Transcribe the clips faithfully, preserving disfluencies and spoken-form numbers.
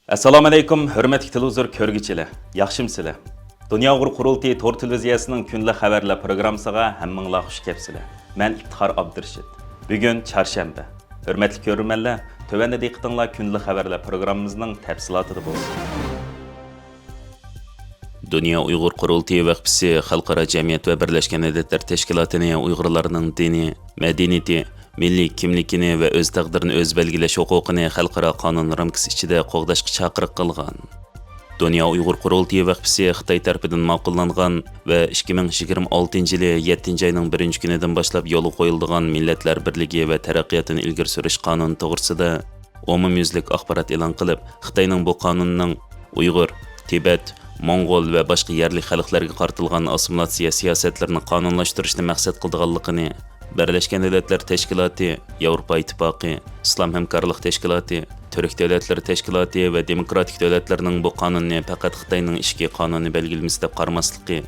ئەسسالامۇئەلەيكۇم، ھۆرمەتلىك تېلېۋىزور كۆرگۈچىلەر، ياخشىمۇسىلەر؟ دۇنيا ئۇيغۇر قۇرۇلتىيى تور تېلېۋىزىيەسىنىڭ كۈندىلىك خەۋەرلەر پروگراممىسىغا ھەممىڭلار خۇش كەپسىلەر. مەن ئىپتىخار ئابدۇرېشىت. بۈگۈن چارشەنبە. ھۆرمەتلىك كۆرۈرمەنلەر، تۆۋەندە دىققىتىڭلار كۈندىلىك خەۋەرلەر پروگراممىمىزنىڭ تەپسىلاتىدا بولسۇن. دۇنيا ئۇيغۇر قۇرۇلتىيى ۋەقپىسى خەلقئارا جەمئىيەت ۋە بىرلەشكەن دۆلەتلەر تەشكىلاتىنى ئۇيغۇرلارنىڭ دىنىي، مەدەنىيىتى، مىللىي كىملىكىنى ۋە ئۆز تەقدىرىنى ئۆزى بەلگىلەش ھوقۇقىنى خەلقئارا قانۇن رامكىسى ئىچىدە قوغداشقا چاقىرىق قىلغان. دۇنيا ئۇيغۇر قۇرۇلتىيى ۋەقپىسى خىتاي تەرىپىدىن ماقۇللانغان ۋە ئىككى مىڭ يىگىرمە ئالتىنچى يىلى يەتتىنچى ئاينىڭ بىرىنچى كۈنىدىن باشلاپ يولغا قويۇلىدىغان مىللەتلەر بىرلىكى ۋە تەرەققىياتىنى ئىلگىرى سۈرۈش قانۇنى توغرىسىدا ئومۇميۈزلۈك ئاخبارات ئېلان قىلىپ، خىتاينىڭ بۇ قانۇنىنىڭ ئۇيغۇر، تىبەت، موڭغۇل ۋە باشقا يەرلىك خەلقلەرگە قارىتىلغان ئاسسىمىلياتسىيە سىياسەتلىرىنى قانۇنلاشتۇرۇشنى مەقسەت قىلىدىغانلىقىنى، بىرلەشكەن دۆلەتلەر تەشكىلاتى، ياۋروپا ئىتتىپاقى، ئىسلام ھەمكارلىق تەشكىلاتى، تۈرك دۆلەتلىرى تەشكىلاتى ۋە دېموكراتىك دۆلەتلەرنىڭ بۇ قانۇننى پەقەت خىتاينىڭ ئىچكى قانۇنى بەلگىلىمىسى دەپ قارىماسلىقى،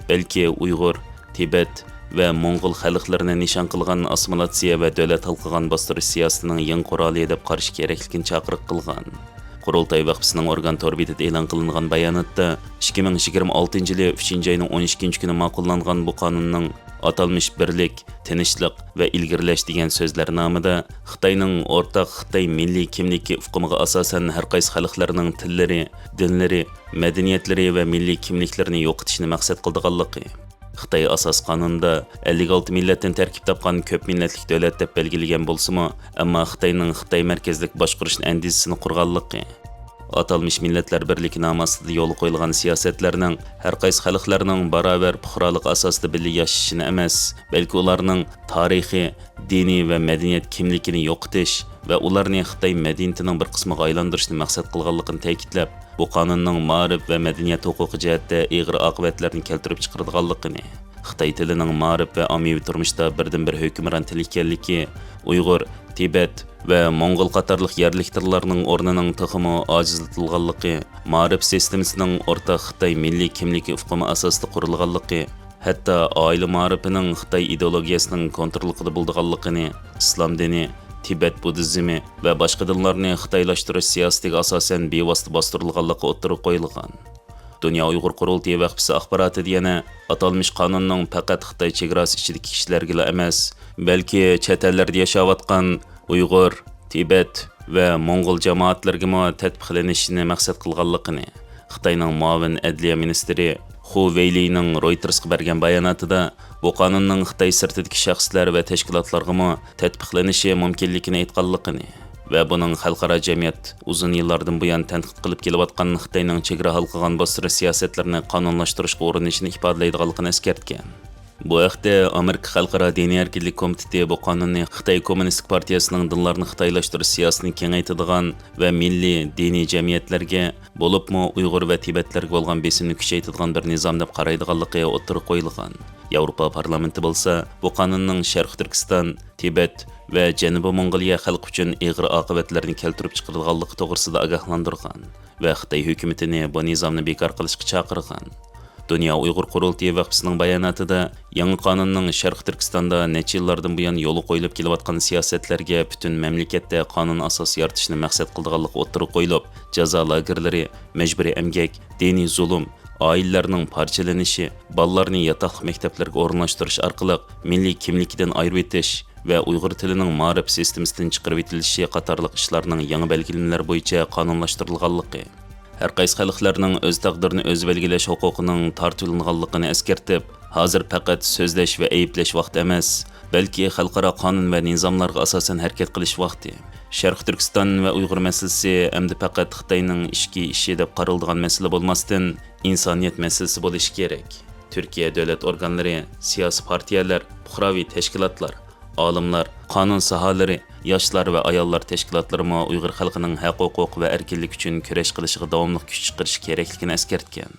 بەلكى ئۇيغۇر، تىبەت ۋە موڭغۇل خەلقلىرىنى نىشان قىلغان ئاسسىمىلياتسىيە ۋە دۆلەت ھالقىغان باستۇرۇش سىياسىتىنىڭ يېڭى قورالى دەپ قارىشى كېرەكلىكىنى چاقىرىق قىلغان. قۇرۇلتاي ۋەقپىسىنىڭ ئورگان تور بېتىدە ئېلان قىلىنغان باياناتتا، ئىككى مىڭ يىگىرمە ئالتىنچى يىلى ئۈچىنچى ئاينىڭ ئون ئىككىنچى كۈنى ماقۇللانغان بۇ قانۇننىڭ ئاتالمىش بىرلىك، تىنچلىق ۋە ئىلگىرىلەش دېگەن سۆزلەرنامىدا خىتاينىڭ ئورتاق خىتاي مىللىي كىملىكى ئۇقۇمىغا ئاساسەن ھەر قايسى خەلقلەرنىڭ تىللىرى، دىنلىرى، مەدەنىيەتلىرى ۋە مىللىي كىملىكلىرىنى يوقىتىشنى مەقسەت قىلىدىغانلىقى، خىتاي ئاساسىي قانۇنىدا ئەللىك ئالتە مىللەتتىن تەركىب تاپقان كۆپ مىللەتلىك دۆلەت دەپ بەلگىلىگەن بولسىمۇ، ئەمما خىتاينىڭ خىتاي مەركەزلىك باشقۇرۇش ئەندىزىسىنى قۇرغانلىقى، ئاتالمىش مىللەتلەر بىرلىكى نامى ئاستىدا يولغا قويۇلغان سىياسەتلەرنىڭ ھەر قايسى خەلقلەرنىڭ باراۋەر پۇقرالىق ئاساسىدا بىللە ياشىشىنى ئەمەس، بەلكى ئۇلارنىڭ تارىخىي، دىنىي ۋە مەدەنىيەت كىملىكىنى يوقىتىش ۋە ئۇلارنى خىتاي مەدەنىيىتىنىڭ بىر قىسمىغا ئايلاندۇرۇشنى مەقسەت قىلغانلىقىنى تەكىتلەپ، بۇ قانۇننىڭ مائارىپ ۋە مەدەنىيەت ھوقۇقى جەھەتتە ئېغىر ئاقىۋەتلەرنى كەلتۈرۈپ چىقىرىدىغانلىقىنى، خىتاي تىلىنىڭ مائارىپ ۋە ئاممىۋى تۇرمۇشتا بىردىنبىر ھۆكۈمران تىل ئىكەنلىكى، ئۇيغۇر، تىبەت ۋە موڭغۇل قاتارلىق يەرلىك تىللارنىڭ ئورنىنىڭ تېخىمۇ ئاجىزلىتىلغانلىقى، مائارىپ سىستېمىسىنىڭ ئورتاق خىتاي مىللىي كىملىكى ئۇقۇمى ئاساسىدا قۇرۇلغانلىقى، ھەتتا ئائىلە مائارىپىنىڭ خىتاي ئىدېئولوگىيەسىنىڭ كونتروللۇقىدا بولىدىغانلىقىنى، ئىسلام دىنى، تىبەت بۇددىزمى ۋە باشقا دىنلارنى خىتايلاشتۇرۇش سىياسىتىگە ئاساسەن بىۋاسىتە باستۇرۇلغانلىقى ئوتتۇرىغا قويۇلغان. دۇنيا ئۇيغۇر قۇرۇلتىيى ۋەقپىسى ئاخباراتىدا يەنە ئاتالمىش قانۇننىڭ پەقەت خىتاي چېگراسى ئىچىدىكى كىشىلەرگىلا ئەمەس، بەلكى چەت ئەللەردە ياشاۋاتقان ئۇيغۇر، تىبەت ۋە موڭغۇل جامائەتلىرىگىمۇ تەتبىقلىنىشىنى مەقسەت قىلغانلىقىنى، خىتاينىڭ مۇئاۋىن ئەدلىيە مىنىستىرى خۇ ۋېيلىنىڭ رويتېرسقا بەرگەن باياناتىدا، بۇ قانۇننىڭ خىتاي سىرتىدىكى شەخسلەر ۋە تەشكىلاتلارغىمۇ تەتبىقلىنىشى مۇمكىنلىكىنى ئېيتقانلىقىنى ۋە بۇنىڭ خەلقئارا جەمئىيەت ئۇزۇن يىللاردىن بۇيان تەنقىد قىلىپ كېلىۋاتقان خىتاينىڭ چېگرا ھالقىغان باستۇرۇش سىياسەتلىرىنى قانۇنلاشتۇرۇشقا ئۇرۇنۇشىنى ئىپادىلەيدىغانلىقىنى ئەسكەرتكەن. بۇ ھەقتە ئامېرىكا خەلقئارا دىنىي ئەركىنلىك كومىتېتى بۇ قانۇننى خىتاي كوممۇنىستىك پارتىيەسىنىڭ دىنلارنى خىتايلاشتۇرۇش سىياسىتىنى كېڭەيتىدىغان ۋە مىللىي، دىنىي جەمئىيەتلەرگە، بولۇپمۇ ئۇيغۇر ۋە تىبەتلەرگە بولغان بېسىمنى كۈچەيتىدىغان بىر نىزام دەپ قارايدىغانلىقى ئوتتۇرىغا قويۇلغان. ياۋروپا پارلامېنتى بولسا بۇ قانۇننىڭ شەرقىي تۈركىستان، تىبەت ۋە جەنۇبىي موڭغۇلىيە خەلقى ئۈچۈن ئېغىر ئاقىۋەتلەرنى كەلتۈرۈپ چىقىرىدىغانلىقى توغرىسىدا ئاگاھلاندۇرغان ۋە خىتاي ھۆكۈمىتىنى بۇ نىزامنى بىكار قىلىشقا چاقىرغان. دۇنيا ئۇيغۇر قۇرۇلتىيى ۋەقپىسىنىڭ باياناتىدا، يېڭى قانۇننىڭ شەرقىي تۈركىستاندا نەچچە يىللاردىن بۇيان يولغا قويۇلۇپ كېلىۋاتقان سىياسەتلەرگە پۈتۈن مەملىكەتتە قانۇن ئاساس يارىتىشنى مەقسەت قىلىدىغانلىقى ئوتتۇرىغا قويۇلۇپ، جازا لاگېرلىرى، مەجبۇرىي ئەمگەك، دىنىي زۇلۇم، ئائىلىلەرنىڭ پارچىلىنىشى، بالىلارنى ياتاقلىق مەكتەپلەرگە ئورۇنلاشتۇرۇش ئارقىلىق مىللىي كىملىكىدىن ئايرىۋېتىش ۋە ئۇيغۇر تىلىنىڭ مائارىپ سىستېمىسىدىن چىقىرىۋېتىلىشى قاتارلىق ئىشلارنىڭ يېڭى بەلگىلىمىلەر بويىچە قانۇنلاشتۇرۇلغانلىقى، ھەر قايسى خەلقلەرنىڭ ئۆز تەقدىرىنى ئۆزى بەلگىلەش ھوقۇقىنىڭ تارتىۋېلىنغانلىقىنى ئەسكەرتىپ، ھازىر پەقەت سۆزلەش ۋە ئەيىبلەش ۋاقتى ئەمەس، بەلكى خەلقئارا قانۇن ۋە نىزاملارغا ئاساسەن ھەرىكەت قىلىش ۋاقتى. شەرقىي تۈركىستان ۋە ئۇيغۇر مەسىلىسى ئەمدى پەقەت خىتاينىڭ ئىچكى ئىشى دەپ قارىلىدىغان مەسىلە بولماستىن، ئىنسانىيەت مەسىلىسى بولۇشى كېرەك. تۈركىيە دۆلەت ئورگانلىرى، سىياسىي پارتىيەلەر، پۇقراۋى تەشكىلاتلار، ئالىملار، قانۇن ساھالىرى، ياشلار ۋە ئاياللار تەشكىلاتلىرىمۇ ئۇيغۇر خەلقىنىڭ ھەق-ھوقۇق ۋە ئەركىنلىكى ئۈچۈن كۈرەش قىلىشىغا داۋاملىق كۈچ چىقىرىشى كېرەكلىكىنى ئەسكەرتكەن.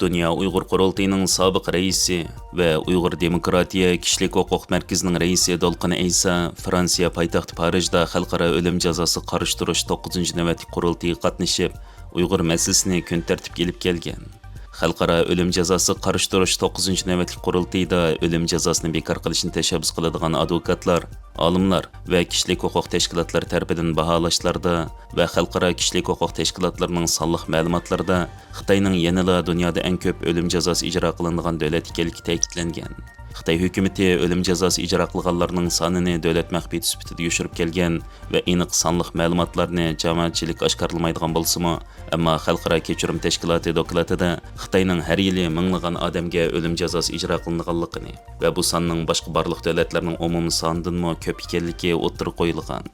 دۇنيا ئۇيغۇر قۇرۇلتىيىنىڭ سابىق رەئىسى ۋە ئۇيغۇر دېموكراتىيە كىشىلىك ھوقۇق مەركىزىنىڭ رەئىسى دولقۇن ئەيسا فرانسىيە پايتەختى پارىژدا خەلقئارا ئۆلۈم جازاسىغا قارشى تۇرۇش توققۇزىنچى نۆۋەتلىك قۇرۇلتىيىغا قاتنىشىپ، ئۇيغۇر مەسىلىسىنى كۈن تەرتىپكە ئېلىپ كەلگەن. خەلقئارا ئۆلۈم جازاسىغا قارشى تۇرۇش توققۇزىنچى نۆۋەتلىك قۇرۇلتىيىدا ئۆلۈم جازاسىنى بىكار قىلىشنى تەشەببۇس قىلىدىغان ئادۋوكاتلار، ئالىملار ۋە كىشىلىك ھوقۇق تەشكىلاتلىرى تەرىپىدىن باھالاشلاردا ۋە خەلقئارا كىشىلىك ھوقۇق تەشكىلاتلىرىنىڭ سانلىق مەلۇماتلىرىدا خىتاينىڭ يەنىلا دۇنيادا ئەڭ كۆپ ئۆلۈم جازاسى ئىجرا قىلىنىدىغان دۆلەت ئىكەنلىكى تەكىتلەنگەن. خىتاي ھۆكۈمىتى ئۆلۈم جازاسى ئىجرا قىلغانلارنىڭ سانىنى دۆلەت مەخپىيىتى سۈپىتىدە يوشۇرۇپ كەلگەن ۋە ئېنىق سانلىق مەلۇماتلارنى جامائەتچىلىككە ئاشكارىلىمايدىغان بولسىمۇ، ئەمما خەلقئارا كېچۈرۈم تەشكىلاتى دوكلاتىدا خىتاينىڭ ھەر يىلى مىڭلىغان ئادەمگە ئۆلۈم جازاسى ئىجرا قىلىنىدىغانلىقىنى ۋە بۇ ساننىڭ باشقا بارلىق دۆلەتلەرنىڭ ئومۇمىي سانىدىنمۇ كۆپ ئىكەنلىكى ئوتتۇرىغا قويۇلغان.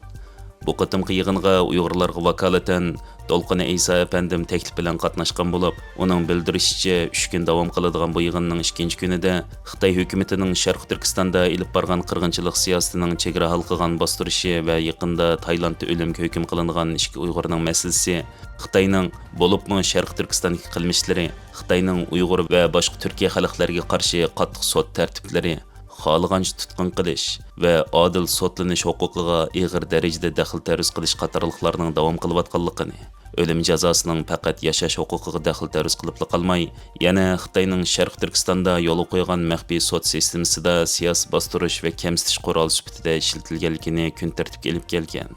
بۇ قېتىمقى يىغىنغا ئۇيغۇرلارغا ۋاكالىتەن دولقۇن ئەيسا ئەپەندىم تەكلىپ بىلەن قاتناشقان بولۇپ، ئۇنىڭ بىلدۈرۈشىچە، ئۈچ كۈن داۋام قىلىدىغان بۇ يىغىننىڭ ئىككىنچى كۈنىدە خىتاي ھۆكۈمىتىنىڭ شەرقىي تۈركىستاندا ئېلىپ بارغان قىرغىنچىلىق سىياسىتىنىڭ چېگرا ھالقىغان باستۇرۇشى ۋە يېقىندا تايلاندتا ئۆلۈمگە ھۆكۈم قىلىنغان ئىككى ئۇيغۇرنىڭ مەسىلىسى، خىتاينىڭ، بولۇپمۇ شەرقىي تۈركىستاندىكى قىلمىشلىرى، خىتاينىڭ ئۇيغۇر ۋە باشقا تۈركىي خەلقلەرگە قارشى قاتتىق سوت تەرتىپلىرى، خالىغانچە تۇتقۇن قىلىش ۋە ئادىل سوتلىنىش ھوقۇقىغا ئېغىر دەرىجىدە دەخلى تەرۇز قىلىش قاتارلىقلارنىڭ داۋام قىلىۋاتقانلىقىنى، ئۆلۈم جازاسىنىڭ پەقەت ياشاش ھوقۇقىغا دەخلى تەرۇز قىلىپلا قالماي، يەنە خىتاينىڭ شەرقىي تۈركىستاندا يولغا قويغان مەخپىي سوت سىستېمىسىدا سىياسىي باستۇرۇش ۋە كەمسىتىش قورالى سۈپىتىدە ئىشلىتىلگەنلىكىنى كۈن تەرتىپكە ئېلىپ كەلگەن.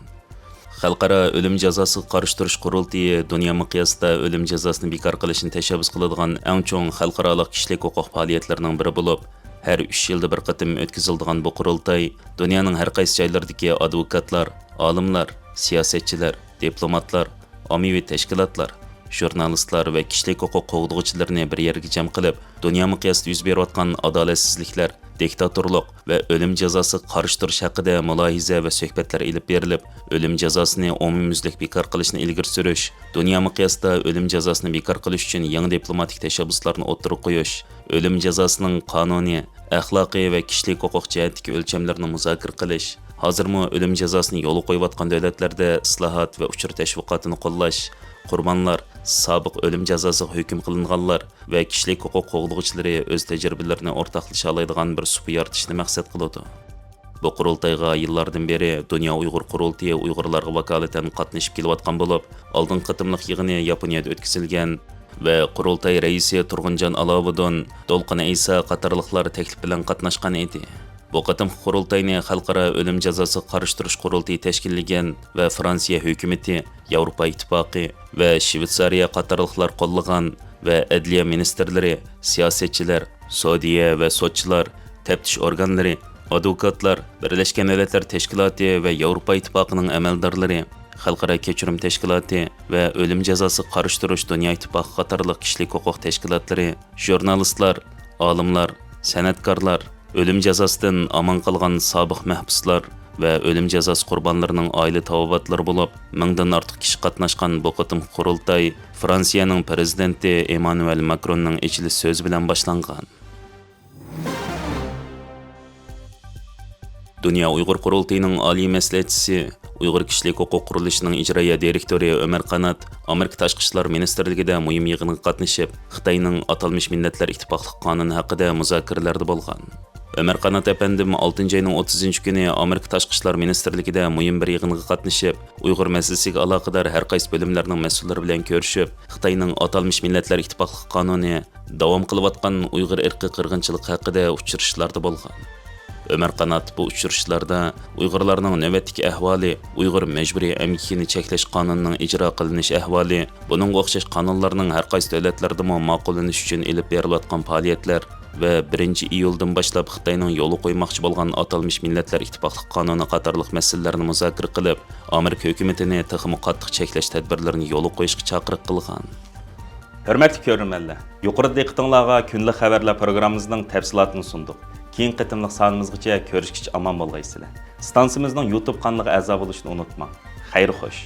خەلقئارا ئۆلۈم جازاسىغا قارشى تۇرۇش قۇرۇلتىيى دۇنيا مىقياسىدا ئۆلۈم جازاسىنى بىكار قىلىشنى تەشەببۇس قىلىدىغان ئەڭ چوڭ خەلقئارالىق كىشىلىك ھوقۇق پائالىيەتلىرىنىڭ بىرى بولۇپ، ھەر ئۈچ يىلدا بىر قېتىم ئۆتكۈزۈلىدىغان بۇ قۇرۇلتاي دۇنيانىڭ ھەر قايسى جايلىرىدىكى ئادۋوكاتلار، ئالىملار، سىياسەتچىلەر، دىپلوماتلار، ئاممىۋى تەشكىلاتلار، ژۇرنالىستلار ۋە كىشىلىك ھوقۇق قوغدىغۇچىلىرىنى بىر يەرگە جەم قىلىپ، دۇنيا مىقياسىدا يۈز بېرىۋاتقان ئادالەتسىزلىكلەر، دىكتاتورلۇق ۋە ئۆلۈم جازاسىغا قارشى تۇرۇش ھەققىدە مۇلاھىزە ۋە سۆھبەتلەر ئېلىپ بېرىلىپ، ئۆلۈم جازاسىنى ئومۇميۈزلۈك بىكار قىلىشنى ئىلگىرى سۈرۈش، دۇنيا مىقياسىدا ئۆلۈم جازاسىنى بىكار قىلىش ئۈچۈن يېڭى دىپلوماتىك تەشەببۇسلارنى ئوتتۇرىغا قويۇش، ئۆلۈم جازاسىنىڭ قانۇنىي، ئەخلاقىي ۋە كىشىلىك ھوقۇق جەھەتتىكى ئۆلچەملىرىنى مۇزاكىرە قىلىش، ھازىرمۇ ئۆلۈم جازاسىنى يولغا قويۇۋاتقان دۆلەتلەردە ئىسلاھات ۋە ئۇچۇر تەشۋىقاتىنى قوللاش، قۇربانلار، سابىق ئۆلۈم جازاسىغا ھۆكۈم قىلىنغانلار ۋە كىشىلىك ھوقۇق قوغدىغۇچىلىرى ئۆز تەجرىبىلىرىنى ئورتاقلىشالايدىغان بىر سۇپا يارىتىشنى مەقسەت قىلىدۇ. بۇ قۇرۇلتايغا يىللاردىن بېرى دۇنيا ئۇيغۇر قۇرۇلتىيى ئۇيغۇرلارغا ۋاكالىتەن قاتنىشىپ كېلىۋاتقان بولۇپ، ئالدىنقى قېتىملىق يىغىنى ياپونىيەدە ئۆتكۈزۈلگەن ۋە قۇرۇلتاي رەئىسى تۇرغۇنجان ئالاۋۇدۇن، دولقۇن ئەيسا قاتارلىقلار تەكلىپ بىلەن قاتناشقان ئىدى. بۇ قېتىمقى قۇرۇلتاينى خەلقئارا ئۆلۈم جازاسىغا قارشى تۇرۇش قۇرۇلتىيى تەشكىللىگەن ۋە فرانسىيە ھۆكۈمىتى، ياۋروپا ئىتتىپاقى ۋە شىۋېتسارىيە قاتارلىقلار قوللىغان ۋە ئەدلىيە مىنىستىرلىرى، سىياسەتچىلەر، سودىيە ۋە سوتچىلار، تەپتىش ئورگانلىرى، ئادۋوكاتلار، بىرلەشكەن دۆلەتلەر تەشكىلاتى ۋە ياۋروپا ئىتتىپاقىنىڭ ئەمەلدارلىرى، خەلقئارا كەچۈرۈم تەشكىلاتى ۋە ئۆلۈم جازاسىغا قارشى تۇرۇش دۇنيا ئىتتىپاقى قاتارلىق كىشىلىك ھوقۇق تەشكىلاتلىرى، ژۇرنالىستلار، ئالىملار، سەنئەتكارلار، ئۆلۈم جازاسىدىن ئامان قالغان سابىق مەھبۇسلار ۋە ئۆلۈم جازاسى قۇربانلىرىنىڭ ئائىلە تاۋابىئاتلىرى بولۇپ، مىڭدىن ئارتۇق كىشى قاتناشقان بۇ قېتىمقى قۇرۇلتاي فرانسىيەنىڭ پىرېزىدېنتى ئېمانۇئېل ماكروننىڭ ئېچىلىش سۆزى بىلەن باشلانغان. دۇنيا ئۇيغۇر قۇرۇلتىيىنىڭ ئالىي مەسلىھەتچىسى، ئۇيغۇر كىشىلىك ھوقۇق قۇرۇلۇشىنىڭ ئىجرائىيە دىرېكتورى ئۆمەر قانات ئامېرىكا تاشقى ئىشلار مىنىستىرلىكىدە مۇھىم يىغىنغا قاتنىشىپ، خىتاينىڭ ئاتالمىش مىللەتلەر ئىتتىپاقلىق قانۇنى ھەققىدە مۇزاكىرىلەردە بولغان. ئۆمەر قانات ئەپەندىم ئالتىنچى ئاينىڭ ئوتتۇزىنچى كۈنى ئامېرىكا تاشقى ئىشلار مىنىستىرلىكىدە مۇھىم بىر يىغىنغا قاتنىشىپ، ئۇيغۇر مەسىلىسىگە ئالاقىدار ھەر قايسى بۆلۈملەرنىڭ مەسئۇللىرى بىلەن كۆرۈشۈپ، خىتاينىڭ ئاتالمىش مىللەتلەر ئىتتىپاقلىق قانۇنى، داۋام قىلىۋاتقان ئۇيغۇر ئىرقىي قىرغىنچىلىقى ھەققىدە ئۇچرىشىشلاردا بولغان. ئۆمەر قانات بۇ ئۇچرىشىشلاردا ئۇيغۇرلارنىڭ نۆۋەتتىكى ئەھۋالى، ئۇيغۇر مەجبۇرىي ئەمگىكىنى چەكلەش قانۇنىنىڭ ئىجرا قىلىنىش ئەھۋالى، بۇنىڭغا ئوخشاش قانۇنلارنىڭ ھەر قايسى دۆلەتلەردىمۇ ماقۇللىنىش ئۈچۈن ئېلىپ بېرىلىۋاتقان پائالىيەتلەر ۋە بىرىنچى ئىيۇلدىن باشلاپ خىتاينىڭ يولغا قويماقچى بولغان ئاتالمىش مىللەتلەر ئىتتىپاقلىق قانۇنى قاتارلىق مەسىلىلەرنى مۇزاكىرە قىلىپ، ئامېرىكا ھۆكۈمىتىنى تېخىمۇ قاتتىق چەكلەش تەدبىرلىرىنى يولغا قويۇشقا چاقىرىق قىلغان. ھۆرمەتلىك كۆرۈرمەنلەر، يۇقىرىدا دىققىتىڭلارغا كۈندىلىك خەۋەرلەر پروگراممىمىزنىڭ تەپسىلاتىنى سۇندۇق. كېيىنكى قېتىملىق سانىمىزغىچە كۆرۈشكىچە ئامان بولغايسىلەر. ئىستانسىمىزنىڭ يۇتۇب قانىلىغا ئەزا بولۇشنى ئۇنتۇماڭ. خەير خوش.